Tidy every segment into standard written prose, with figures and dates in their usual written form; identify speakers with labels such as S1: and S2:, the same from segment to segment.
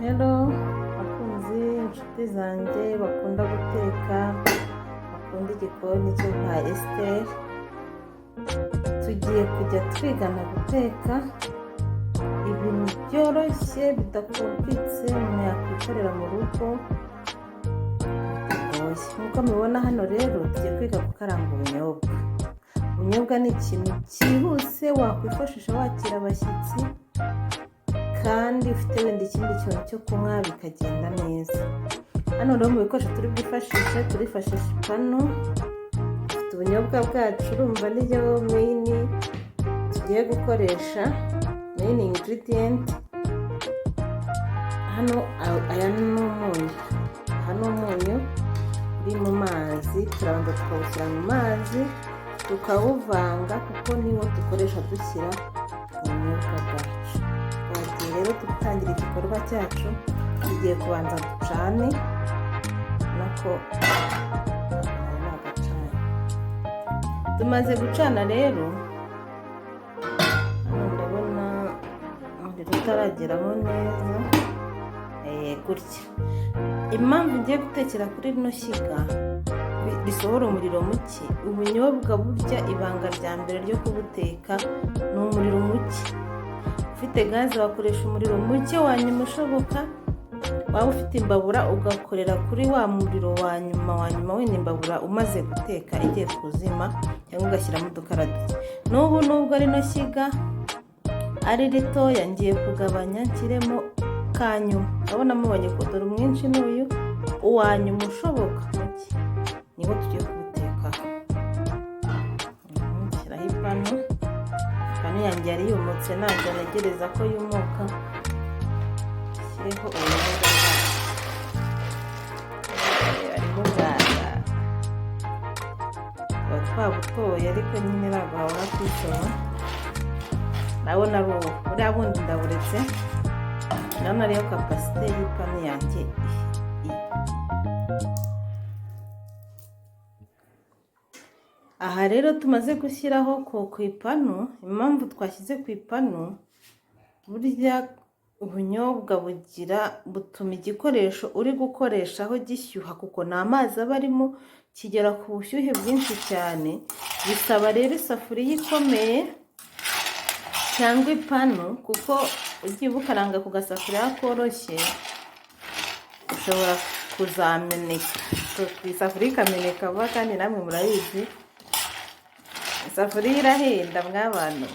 S1: Hello bakunzi, inshuti zanjye bakunda guteka, bakunda igikoni cyo kwa Esther, tugiye kujya twigana guteka ibintu byoroshye bidacomplikitse umuntu yakwikorera mu rugo bitagoye. Nk'uko mubibona hano rero, tugiye kwiga gukaranga ubunyobwa. Ubunyobwa ni ikintu cyihuse wakwifashisha wakira abashyitsi kandi ufite wenda ikindi kintu cyo kunywa, bikagenda neza. Hano rero mu bikoresho turi bwifashishe, turifashisha ipanu, dufite ubunyobwa bwacu, urumva niyo main tugiye gukoresha, main ingredient. Hano aya ni umunyu, aha ni umunyu uri mu mazi. Turabanza tukawushyira mu mazi, tukawuvanga, kuko niwo dukoresha dushyira ubunyobwa bwacu. Twagiye rero gutangira igikorwa cyacu. Tugiye kubanza ducane, nako nagacanye. Tumaze gucana rero, hano ndabona umuriro utarageramo neza gutya. Impamvu ngiye gutekera kuri rino shyiga risohora umuriro muke, ubunyobwa burya ibanga rya mbere ryo kubuteka ni umuriro muke. Ufite gaze wakoresha umuriro muke wa nyuma ushoboka, waba ufite imbabura ugakorera kuri wa muriro wa nyuma wa nyuma, wenda imbabura umaze guteka igiye kuzima, cyangwa ugashyiramo udukara duke. N'ubu nubwo rino shyiga ari ritoya, ngiye kugabanya nshyiremo ka nyuma. Urabona mubonye ko dore umwinshi n'uyu, uwa nyuma ushoboka muke niwo tugiye kubutekaho. Shyiraho ipanu. Ipanu yanjye yari yumutse, ntabwo ntegereza ko yumuka. Shyireho ubunyobwa bwacu. Harimo bwaza, tuba twabutoye, ariko nyine ntabwo wabura kwisoma. Ndabona ari ubu, buriya bundi ndaburetse. Ndabona ariyo capacité y'ipanu yanjye. Aha rero tumaze gushyiraho ku ipanu. Impamvu twashyize ku ipanu, burya ubunyobwa bugira butuma igikoresho uri gukoreshaho gishyuha, kuko ni amazi aba arimo, kigera ku bushyuhe bwinshi cyane. Bisaba rero isafuriya ikomeye cyangwa ipanu, kuko ugiye ubukaranga ku gasafuriya koroshye ushobora kuzameneka, isafuriya ikameneka vuba. Kandi namwe murabizi, isafuriya irahenda mw'abantu.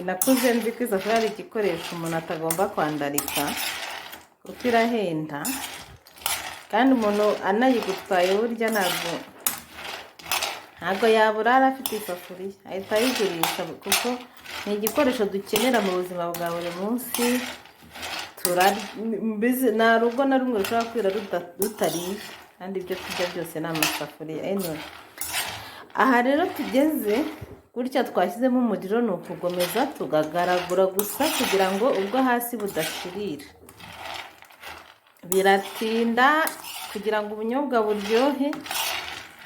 S1: Nakuze nzi ko isafuriya ari igikoresho umuntu atagomba kwandarika, kuko irahenda, kandi umuntu anayigutwaye burya ntabwo yabura afite isafuriya, ahita ayigurisha, kuko ni igikoresho dukenera mu buzima bwa buri munsi. Nta rugo na rumwe rushobora kwira rutariye, kandi ibyo turya byose ni amasafuriya. Aha rero tugeze gutya, twashyizemo umuriro, ni ukugomeza tugagaragura gusa kugira ngo ubwo hasi budashirira. Biratinda kugira ngo ubunyobwa buryohe.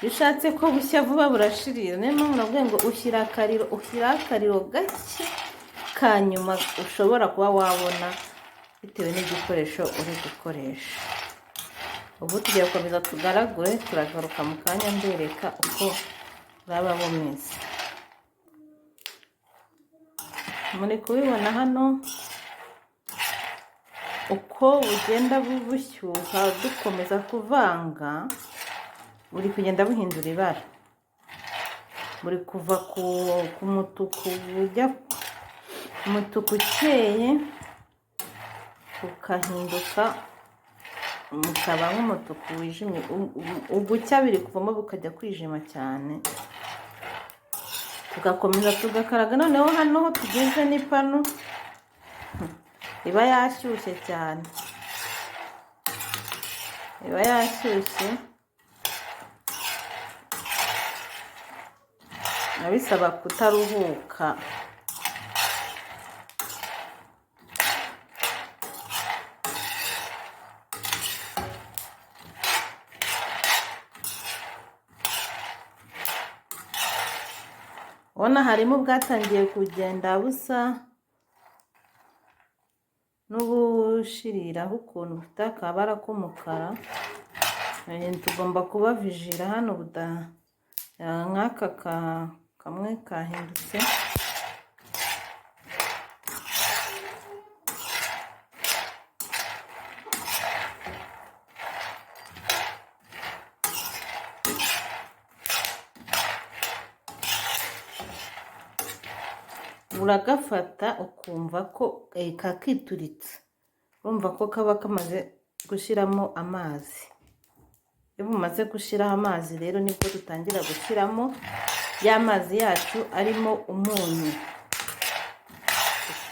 S1: Iyo ushatse ko bushya vuba burashirira. Niyo mpamvu navuga ngo ushyira akariro, ushyiraho akariro gake ka nyuma ushobora kuba wabona bitewe n'igikoresho uri gukoresha. Ubu tugiye gukomeza tugaragure, turagaruka mu kanya mbereka uko bwaba bumeze. Muri kubibona hano uko bugenda bushyuha, dukomeza kuvanga, buri kugenda buhindura ibara, buri kuva ku mutuku bujya umutuku ukeye, ukahinduka mukaba nk'umutuku wijimye. Ugucya biri kuvamo bukajya kwijima cyane. Tugakomeza tugakaraga. Noneho hano ho tugeze n'ipanu iba yashyushye cyane, iba yashyushye, biba bisaba kutaruhuka. Ubona harimo ubwatangiye kugenda busa n'ubushiriraho ukuntu bufite akabara k'umukara. Tugomba kuba vigilant hano buda nk'aka kamwe kahindutse. Uragafata ukumva ko kakituritse, urumva ko kaba kamaze gushyiramo amazi. Iyo bumaze gushyiraho amazi rero, nibwo dutangira gushyiramo ya mazi yacu arimo umunyu.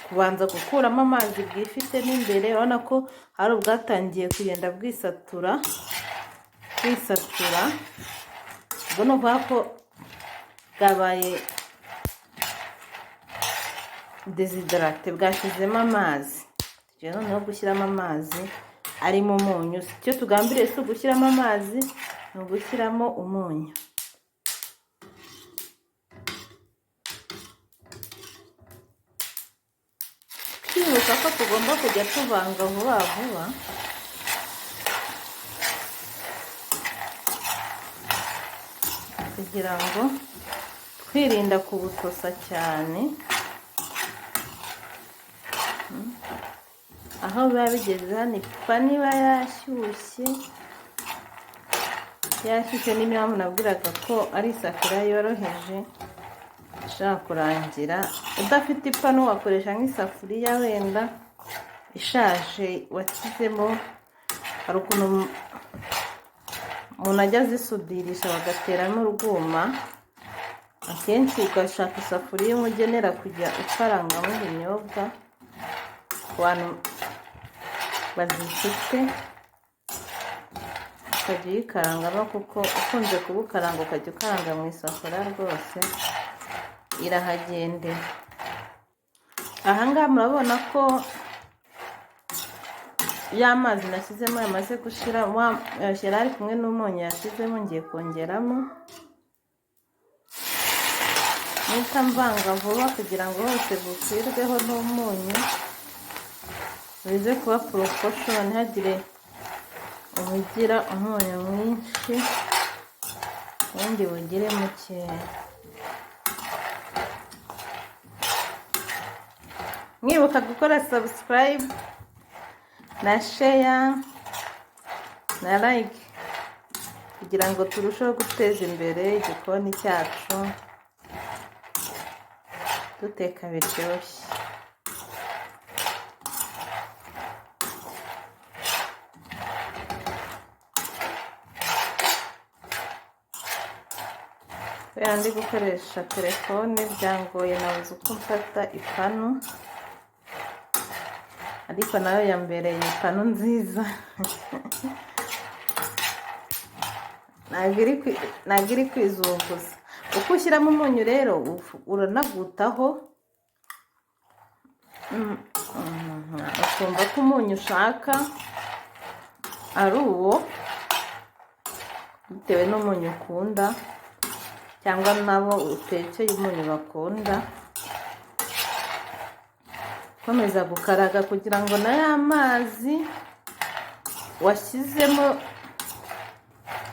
S1: Kubanza gukuramo amazi bwifitemo imbere. Urabona ko hari ubwatangiye kugenda bwisatura bwisatura. Ubwo ni ukuvuga ko bwabaye déshydraté, bwashyizemo amazi. Tugiye noneho gushyiramo amazi arimo umunyu. Icyo tugambiriye si ugushyiramo amazi, ni ugushyiramo umunyu. Twibuka ko tugomba kujya tuvanga vuba vuba kugira ngo twirinda kubutosa cyane. Aho biba bigeze hano, ipanu iba yashyushye yashyushye. Niyo mpamvu nabwiraga ko ari isafuriya yoroheje ishobora kurangira. Udafite ipanu wakoresha nk'isafuriya wenda ishaje washyizemo. Hari ukuntu umuntu ajya azisudirisha bagateramo urwuma akenshi, ugashaka isafuriya imwe ugenera kujya ukarangamo ubunyobwa. Ku bantu bazifite, ukajya uyikarangamo, kuko ukunze kubukaranga ukajya ukaranga mu isafuriya rwose irahagendera. Ahangaha murabona ko ya mazi nashyizemo yamaze gushira, yari ari kumwe n'umunyu yashyizemo. Ngiye kongeramo, mpita mvanga vuba kugira ngo hose bukwirweho n'umunyu, bize kuba proportion, ntihagire ubugira umunyu mwinshi ubundi bugire mukeya. Mwibuka gukora subscribe na share na like kugira ngo turusheho guteza imbere igikoni cyacu, duteka biryoshye. Kubera ndi gukoresha telefone byangoye, nabuze uko mfata ipanu, ariko nayo yambereye ipanu nziza. Ntabwo iri kwizunguza. Uko ushyiramo umunyu rero uranagutaho, ukumva ko umunyu ushaka ari uwo, bitewe n'umunyu ukunda cyangwa nabo utekeye umunyu bakunda. Komeza gukaraga kugira ngo na ya mazi washyizemo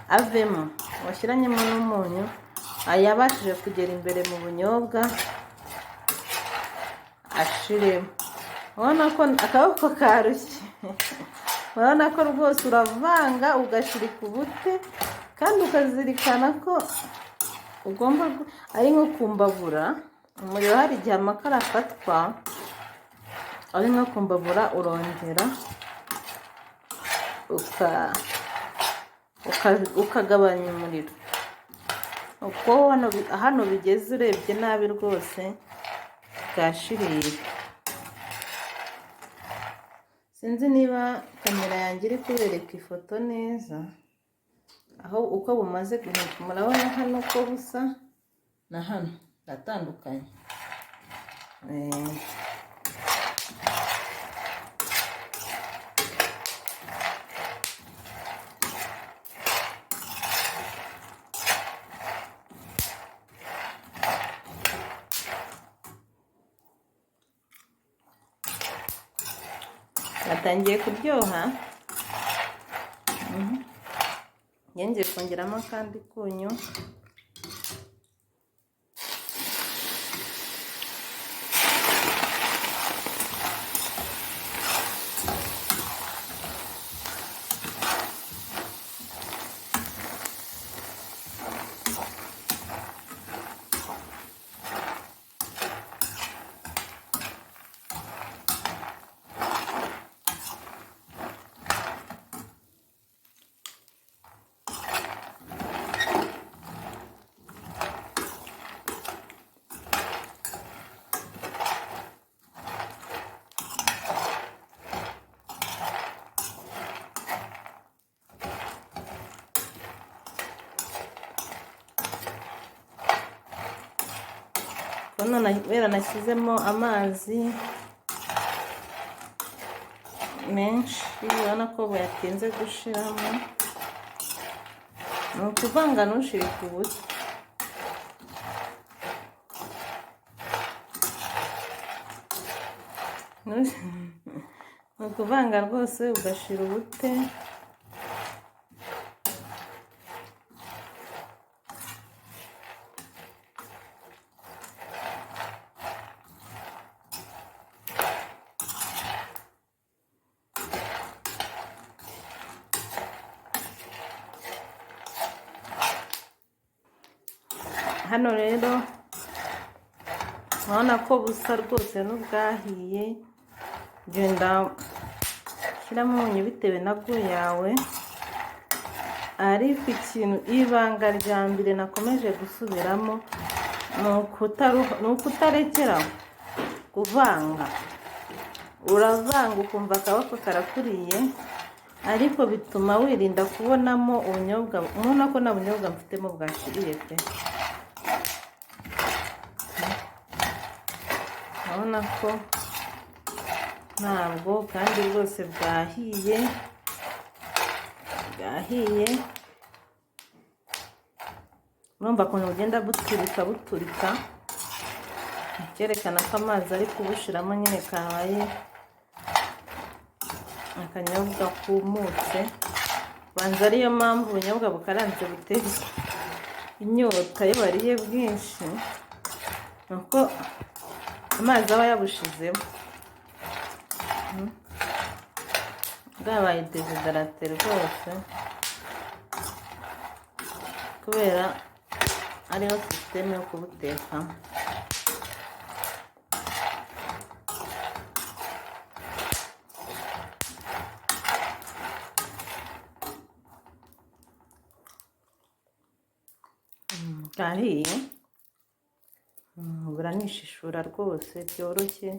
S1: avemo, washyiranyemo n'umunyu, ayabashije kugera imbere mu bunyobwa ashiremo. Urabona ko akaboko karushye. Urabona ko rwose uravanga ugashirika ubute, kandi ukazirikana ko ugomba ari nko kumbabura umuriro. Hari igihe amakara afatwa, ari nko kumbabura, urongera ukagabanya umuriro. Uko hano bigeze, urebye nabi rwose bwashirira. Sinzi niba kamera yanjye iri kubereka ifoto neza aho uko bumaze guhinduka. Murabona hano ko busa na hano biratandukanye. Gatangiye kuryoha. Ngiye kongeramo akandi kunyu. Kubera nashyizemo amazi menshi, urabona ko buyatinze gushiramo. Ni ukuvanga ntushirike ubute. Ni ukuvanga rwose ugashira ubute. Hano rero urabona ko busa rwose n'ubwahiye. Genda ushyiramo umunyu bitewe na gu yawe, ariko ikintu ibanga rya mbere nakomeje gusubiramo ni ukutarekera kuvanga. Uravanga ukumva akaboko karakuriye, ariko bituma wirinda kubonamo ubunyobwa. Ubona ko nta bunyobwa mfitemo bwashiriye pe. Urabona ko ntabwo kandi rwose bwahiye, bwahiye. Urumva ukuntu bugenda buturika buturika, cyerekana ko amazi ari kubushiramo nyine kabaye akanyobwa kumutse. Banza ariyo mpamvu ubunyobwa bukaranze butera inyota iyo bariye bwinshi, nuko amazi aba yabushizemo. Bwabaye desiderate rwose, kubera ariyo sisiteme yo kubutekamo. Bwahiye, buranishishura rwose byoroshye.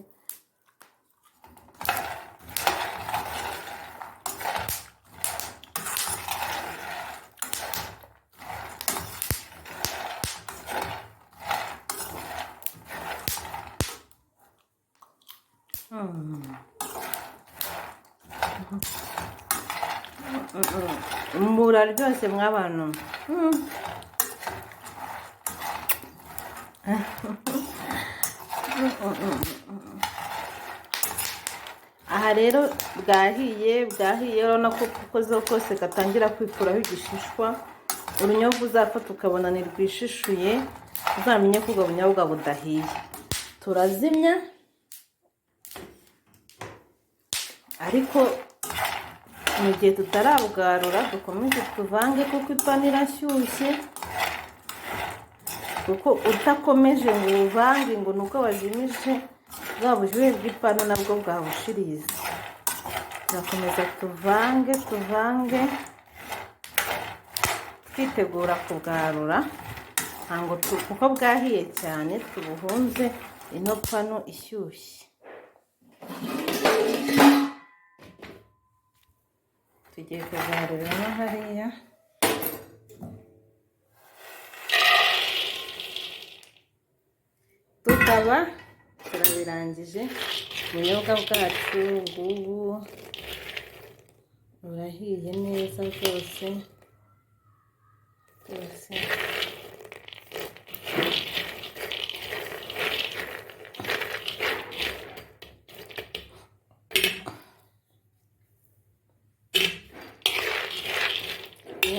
S1: Buraryoshye mw'abantu. Aha rero bwahiye, bwahiye. Urabona ko ukozeho kose gatangira kwikuraho igishishwa. Urunyobwa uzafata ukabona ni rwishishuye, uzamenye ko ubwo bunyobwa budahiye. Turazimya, ariko mu gihe tutarabwarura dukomeze tuvange, kuko ipanu irashyushye. Kuko utakomeje ngo uvange ngo ni uko wazimije, bwa bushyuhe bw'ipanu nabwo bwabushiriza. Turakomeza tuvange tuvange, twitegura kubwarura, ntabwo kuko bwahiye cyane tubuhunze ino panu ishyushye. Tugiye kugarurira no hariya. Tukaba turabirangije. Ubunyobwa bwacu ngubu burahiye neza rwose rwose.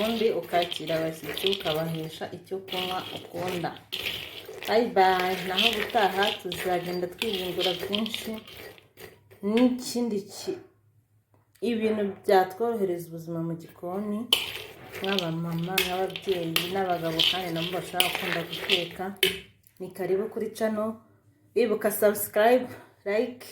S1: Ubundi ukakira abashyitsi, ukabahesha icyo kunywa ukunda. Bye bye, naho gutaha tuzagenda twiyungura byinshi n'ikindi ibintu byatworohereza ubuzima mu gikoni, nk'abamama, nk'ababyeyi n'abagabo, kandi nabo bashobora gukunda guteka. Ni karibu kuri channel. Bibuka subscribe, like.